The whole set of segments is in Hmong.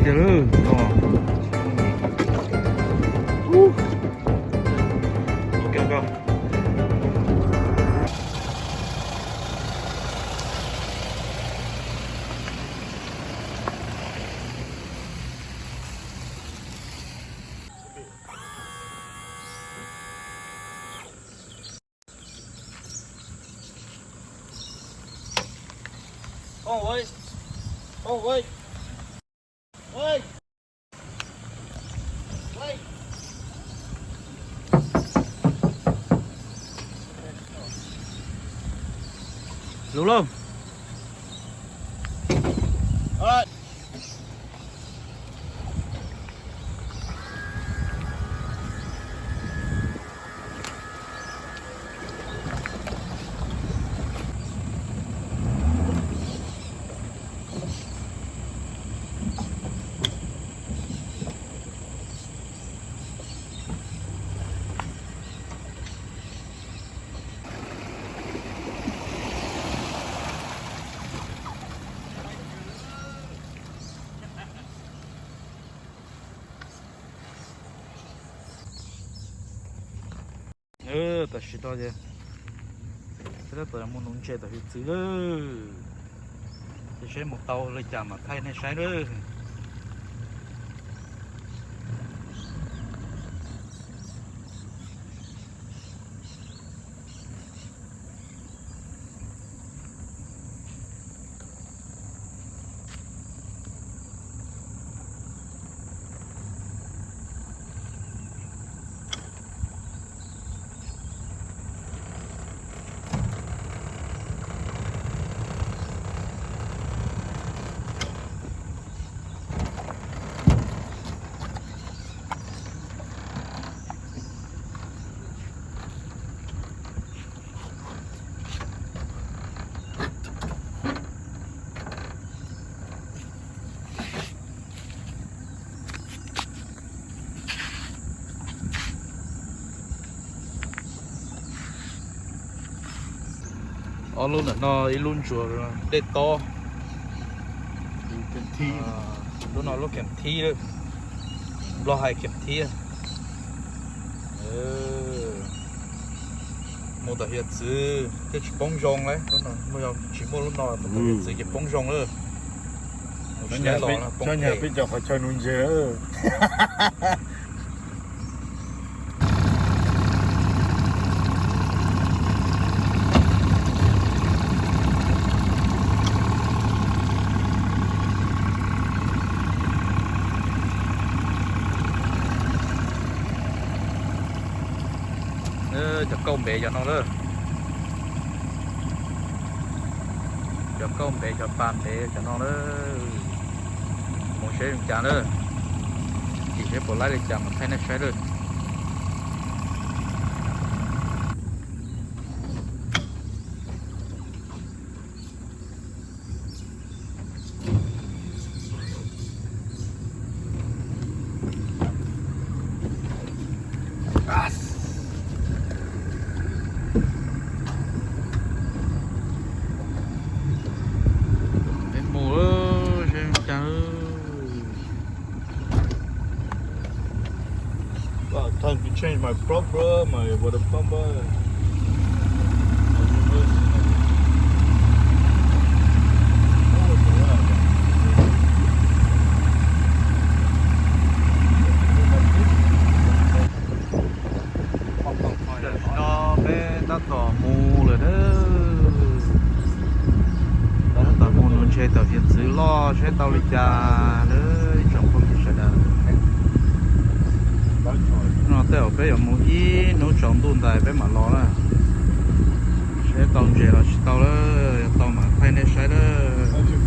Lawm no. Ub. Ok, ok. Lug lauj. Tam sim no ces peb tab tom mus nuv ntses tom hiav txwv lawm. Ces seb mus tau li cas mam thaij nej saib lawm. Ob lub ntawm no ib lub ntsuag dej tob. Lub no lub kheem thib, Nplog hais kheem thib. Mus tom hiav txwv thiaj tsis poob zoo li. Yog tsis muaj lub no mus tom hiav txwv ces poob zoo lawm. Mus siab los poob nyag peb cov qhov chaw nuv ntses. Cov kauj npev cov no lawm. Cov kauj npev cov pas npev cov no lawm. Mus seb zoo cas lawm. Tim seb puas laib li cas mas thaij nej saib lawm. Peb mus seb cas. Time to change my prop, bro, my water pump. Tam sim no peb tab tom mus lawm na. Tab tom mus nuv ntses tom hiav txwv loj seb tau li cas na ib tsoom phooj ywg sawv daws. No tej zaum peb yuav mus ib hnub tsaus ntuj ntais peb mam los na. Seb tau ntses los tsis tau lawm, yog tau mam thaij nej saib lawm. Tam sim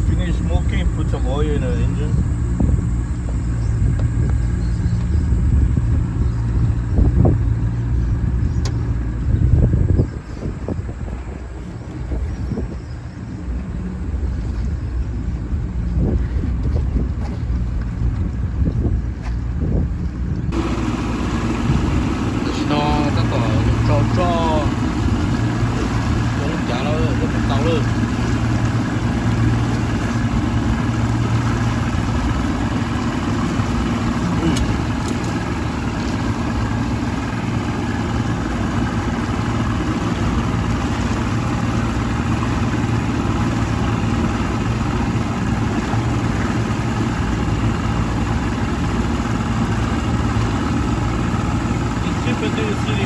no tab tom tso roj, ua lub cav lawm, ua tsis tau lawm. Tam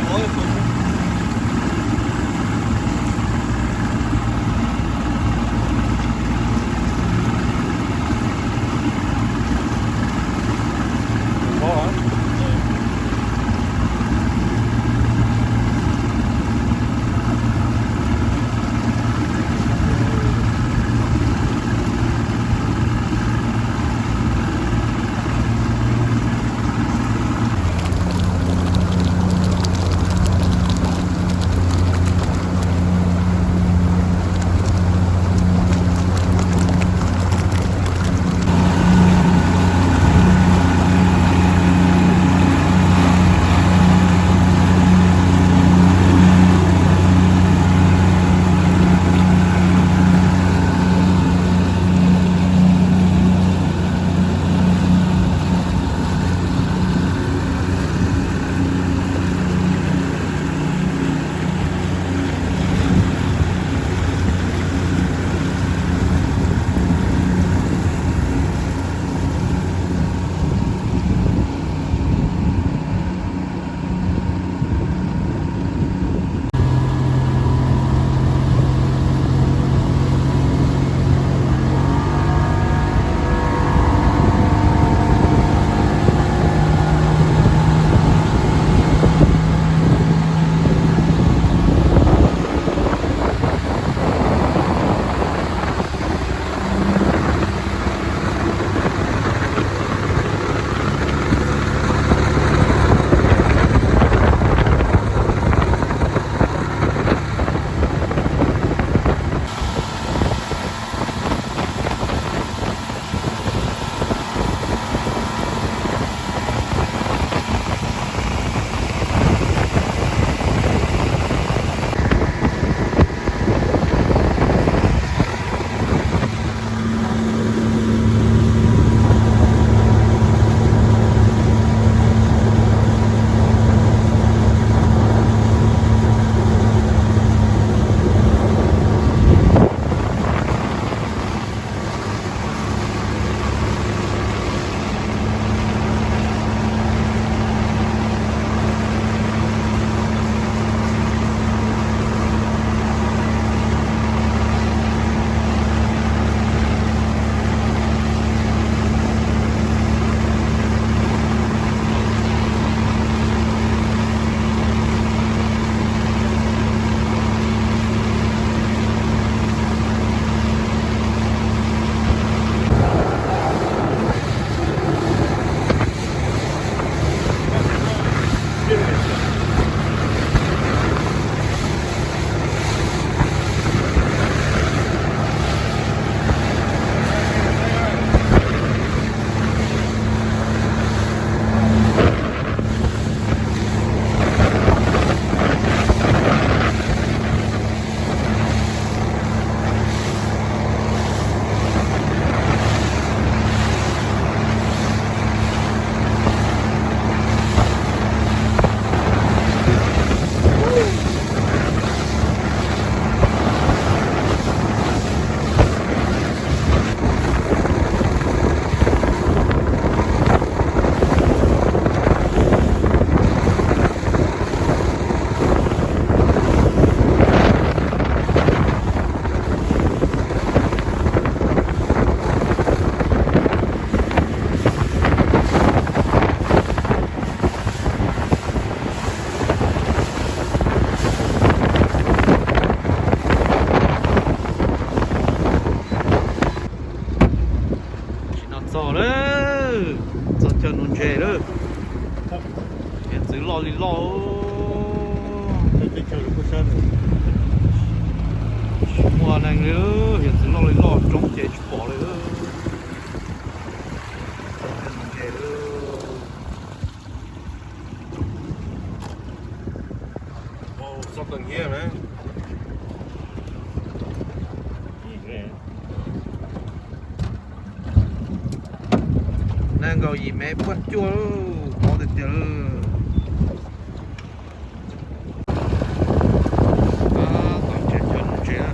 sim no txog lawm, txog chaw nuv ntses lawm. Hiav txwv loj li loj. Tsis muaj neeg li, hiav txwv loj li loj, roob ces tsis pom li. Txog chaw nuv ntses lawm. Txog kawg nkiab na. Nees nkaum yim mev puaj cuaj, mov tiag tiag li. Tom tsev chaw nuv ntses na.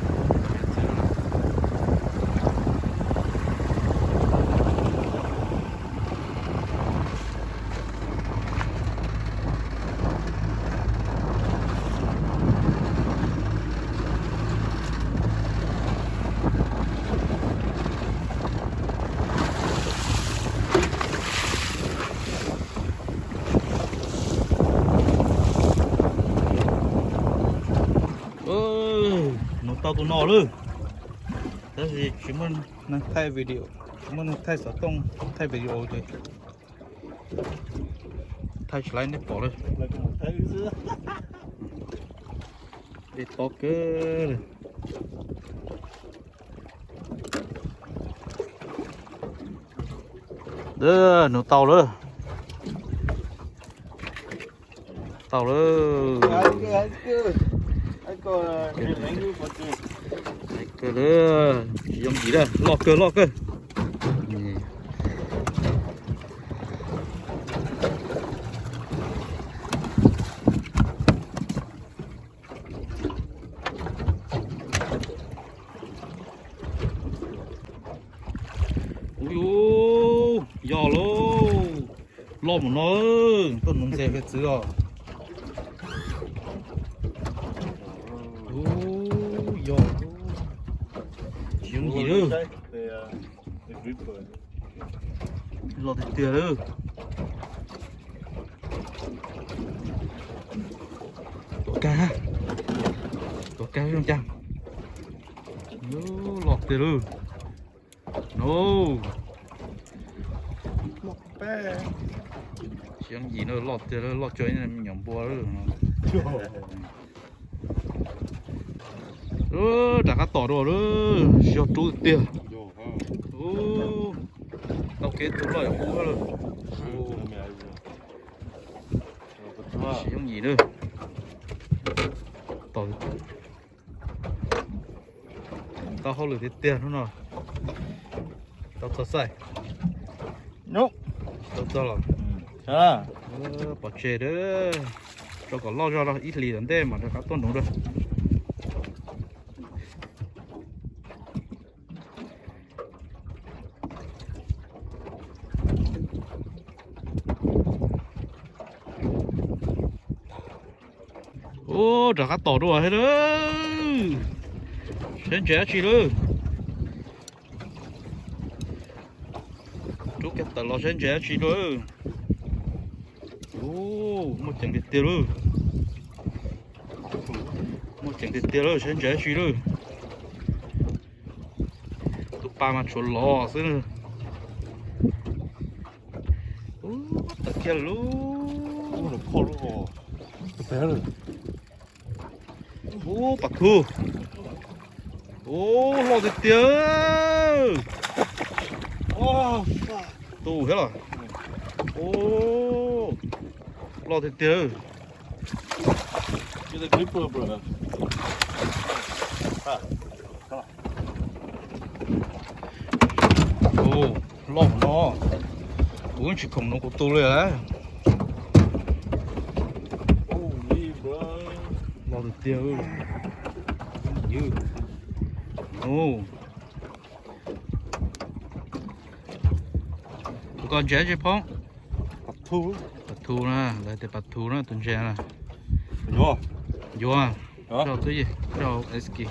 Tau tus no lawm, tab sis tsis muaj neeg thaij video, tsis muaj neeg thaij xov tooj, thaij video ces thaij tsis laib nej pom lawm. Dej tob kawg. Nws tau lawm. Tau lawm. Kawg lawm, tsis yooj yim lawm, loj kawg loj kawg. Ub, yog lauj, loj mus no, tuaj nuv ntses pem txwv os. Ub, yog, tsis yooj yim lawm. Loj tiag tiag lawm. Tuav kag, tuav kag zoo cas. Loj tiag lawm. No, tsis yooj yim no, loj tiag lawm, loj cuag ib me nyuam npua lawm. Rov qab tom dua lawm, tsis yog rub tiag. Tau kev tus loj yam qub lawm. Tsis yooj yim lawm. Tau hauj lwm tiag tiag hnub no. Tau txog xaij. Tau txog los. Pov tseg, tso kom loj zog rau ib hlis tom ntej mas rov qab tuaj nuv dua. Ub, rov qab tom dua thiab lawm. Saib ntses dab tsi lawm. Rub kiag tawm los saib ntses dab tsi lawm. Ub, muaj ceem tiag tiag lawm. Muaj ceem tiag tiag lawm, saib ntses dab tsi lawm. Tus pas mas tshuav lov xwb. Ub, tawm kiag lawm. Ub, pas thu. Ub, loj tiag tiag. Tu thiab los. Ub, loj tiag tiag. Ub, loj no. Kuv tsis khoom no kuv tu li lawm. Loj tiag tiag. Tus ko ntses tsi phoob? Pas thu na, lawv tias pas thu na tus ntses na. Yuav, rau twb rau ski.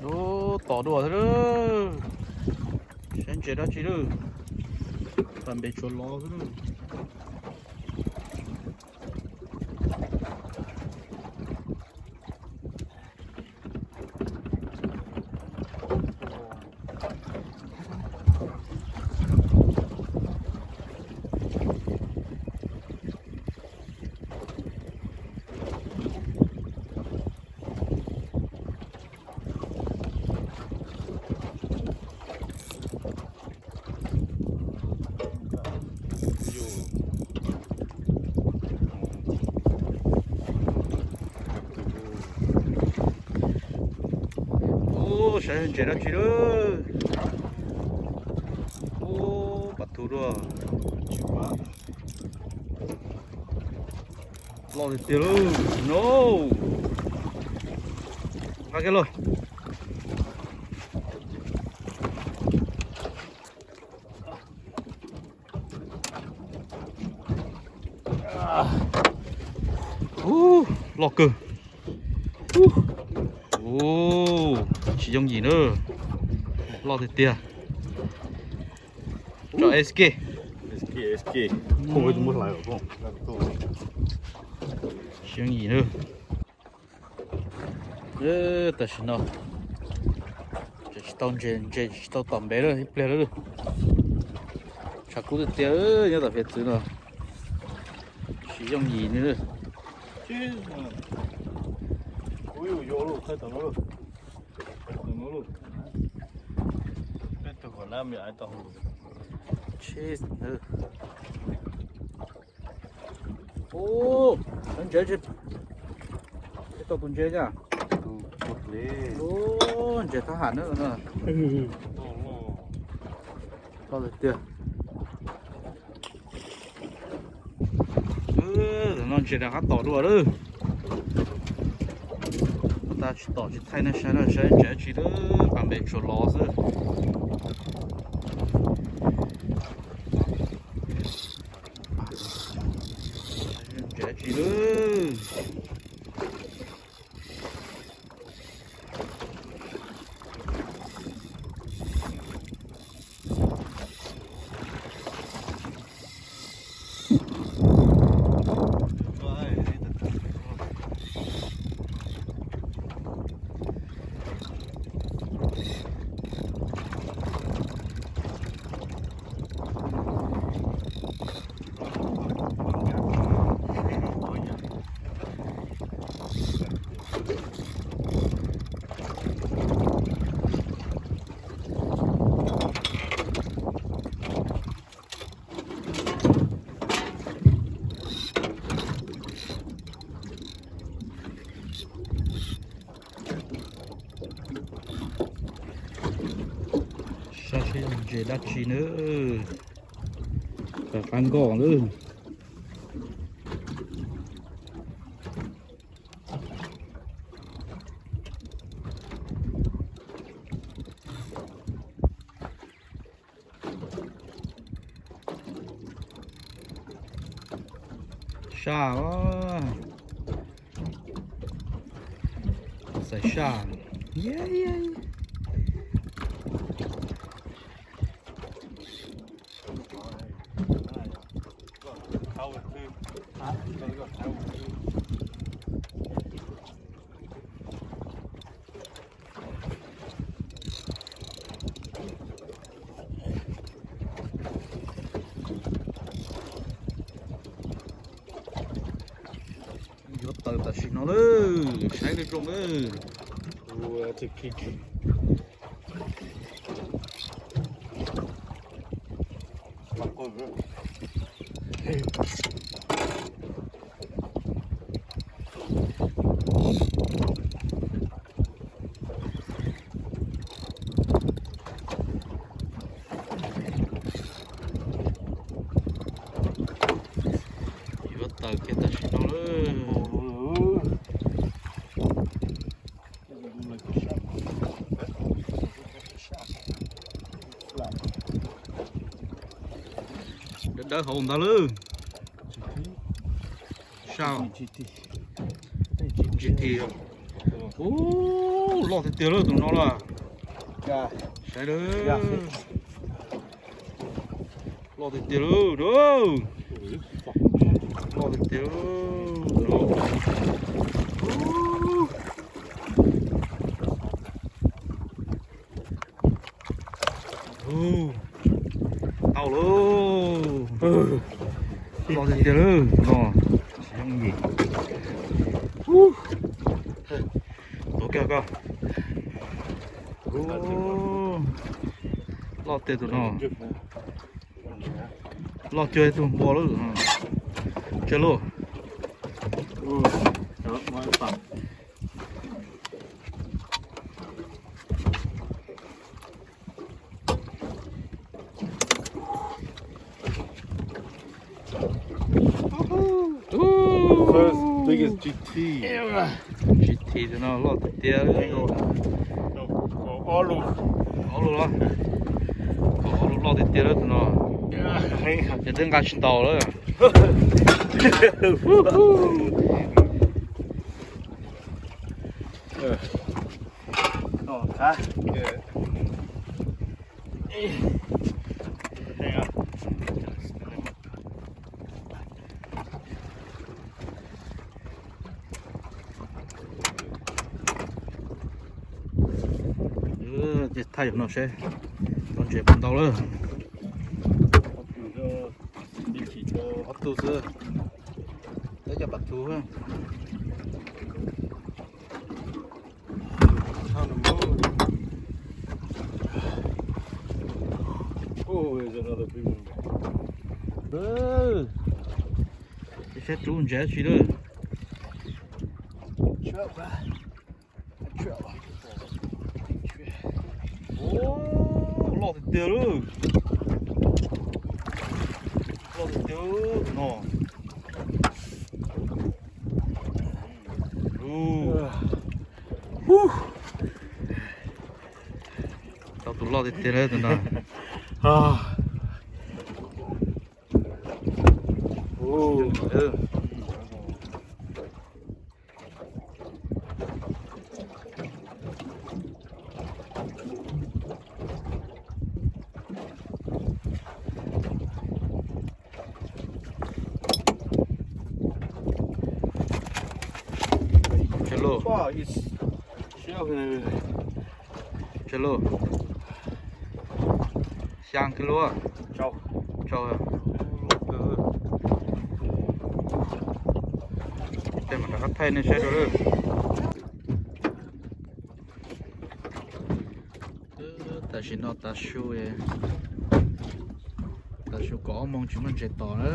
Ub, tom dua thiab lawm. Saib ntses dab tsi lawm. Pas npe tshuav lov xwb lawm. Ub, saib ntses dab tsi lawm. Ub, pas thu dua. Loj tiag tiag lawm no. Nqa kiag los. Ub, loj kawg. Ub, tsis yooj yim na. Loj tiag tiag. Tso S K. S K, S K. Không có chúng mất lái ở không? Yooj yim na. Tam sim no tseem tsis tau ntses, ntses tsis tau tom npe lawm, ib pliag lawm. Tshav kub tiag tiag, nyob tom hiav txwv no tsis yooj yim li. Ub, ntses, tau tus ntses cas? Ub, ntses thab ham na. Loj tiag tiag. Tam no ntses rov qab tom dua lawm. Ua tas tsis tom tsis thaij nej saib na, saib ntses dab tsi lawm, pas npe tsuas lov xwb. Ntses dab tsi lawm. Saib seb ntses dab tsi na. Qab nkoj lawm. Saj, xaiv saj. Yuav tawm tam sim no lawm, saib zoo lawm. Yuav tawm kiag tam sim no lawm. Dawb dawb hauv ntag lawm. Saj, G T. Ub, loj tiag tiag lawm tus no lawm. Saib lawm. Loj tiag tiag lawm. Loj tiag tiag lawm. Tau lawm. Loj tiag tiag lawm no. Tsis yooj yim. Tuav kiag koj. Loj tiag tus no. Loj cuag ib tug npua lawm. Tsawg lub? First biggest G T. G T tus no loj tiag tiag. Ob lub, ob lub los, ob lub loj tiag tiag lawm tus no. Ces twb nqa tsis ntaus lawm. Ces thaij no seb tau ntses puas ntau lawm. Ob tug xwb, tab coj pas thu. Saib rub ntses dab tsi lawm. Loj tiag tiag lawm. Loj tiag tiag no. Tau tus loj tiag tiag lawm tus no. Tsav lus. Tsav lus. Xyaa kig lub. Tsau. Tej mas rov qab thaij nej saib rau lawm. Tam sim no tav su, tav su kaum ob moos tsis muaj ntses tom na.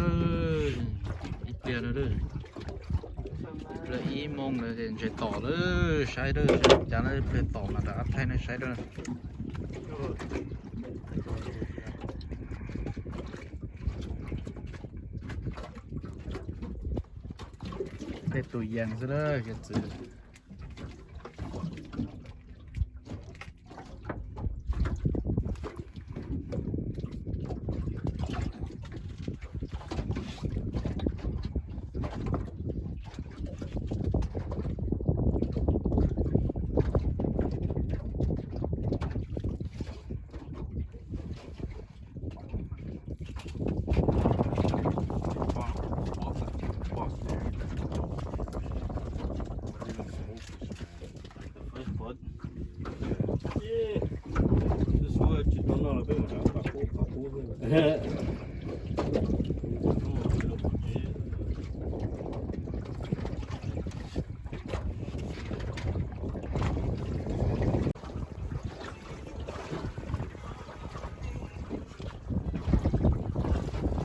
Ib pliag no, ib moos no ces ntses tom lawm, saib dawb cav no ib pliag tom mas rov qab thaij nej saib dawb. Tej tus yees xwb na, yog txwv.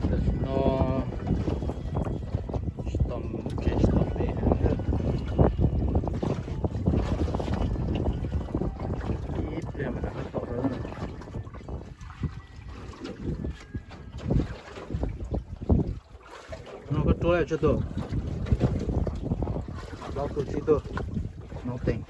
Tam sim no tsis tau ntses tsis tau pem heev na. Ib pliag mas rov qab tom lawm. No koj rub tsawg tug? Plaub tug tsib tug. No teem.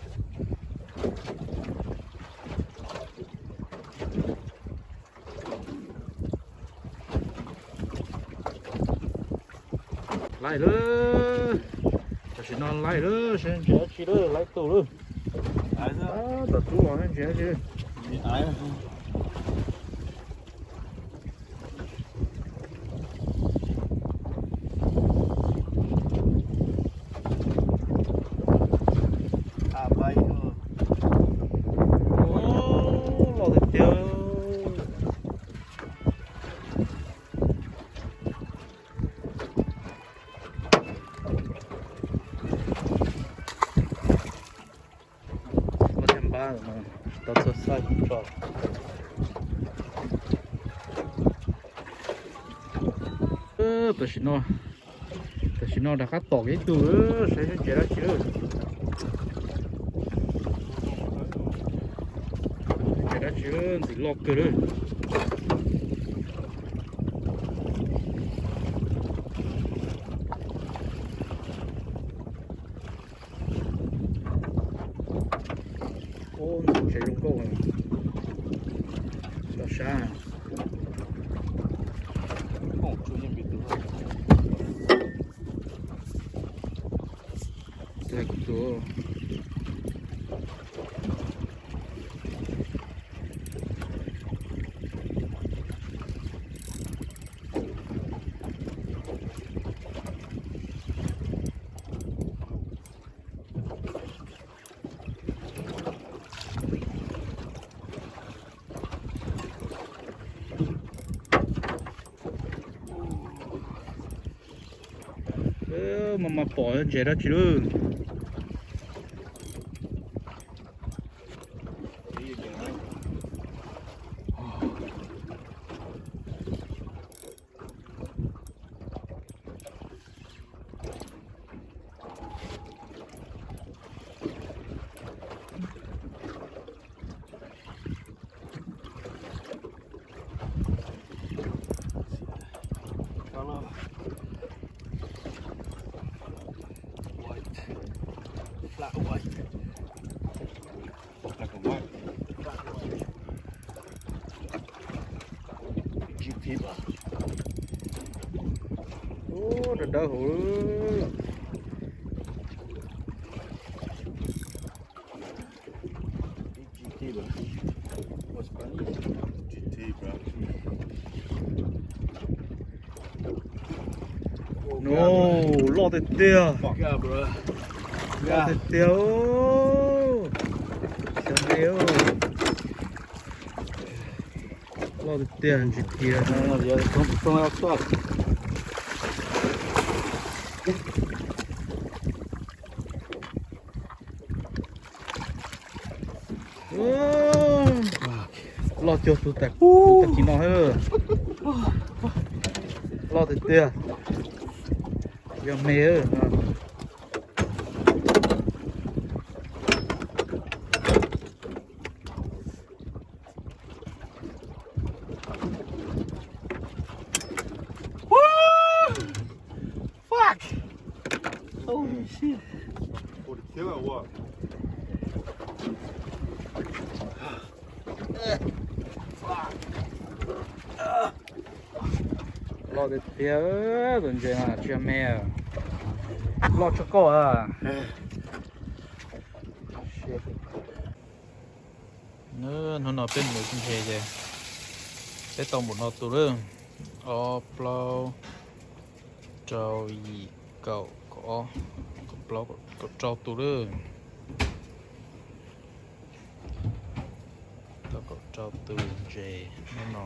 Laij lawm. Tam sim no laij lawm, saib ntses dab tsi lawm, laij tus lawm. Tom rub los ntses dab tsi. Loj tiag tiag. Muab caj npab tsis tau txog xaj tso. Tam sim no, tam sim no rov qab tom kiag ib tug, saib ntses dab tsi lawm. Ntses dab tsi ntxim loj kawg lawm. Ub, ntses zoo nkauj, rau sab. Tag kuv tus. Mas pom ntses dab tsi lawm. White. Flat white. Black and white. Flat white. G T ba. Ub, dawb dawb huv. G T ba. What's Spanish? G T, bro. No, loj tiag tiag. Fuck yeah, bro. Loj tiag tiag. Xyov me. Loj tiag tiag, ntsis kiag. Loj cuag tus tag kis no. Loj tiag tiag. Yog me. Fuck! Holy shit. For the killer or what? Loj tiag tiag, tus ntses no tsis yog me. Loj tshaj koj a. Hnub no peb mus ntses ces peb tau npaum no tus lawm. Ob, plaub, rau, yim, kaum, kaum ob, kaum plaub, kaum rau tus lawm. Tau kaum rau tus ntses hnub no.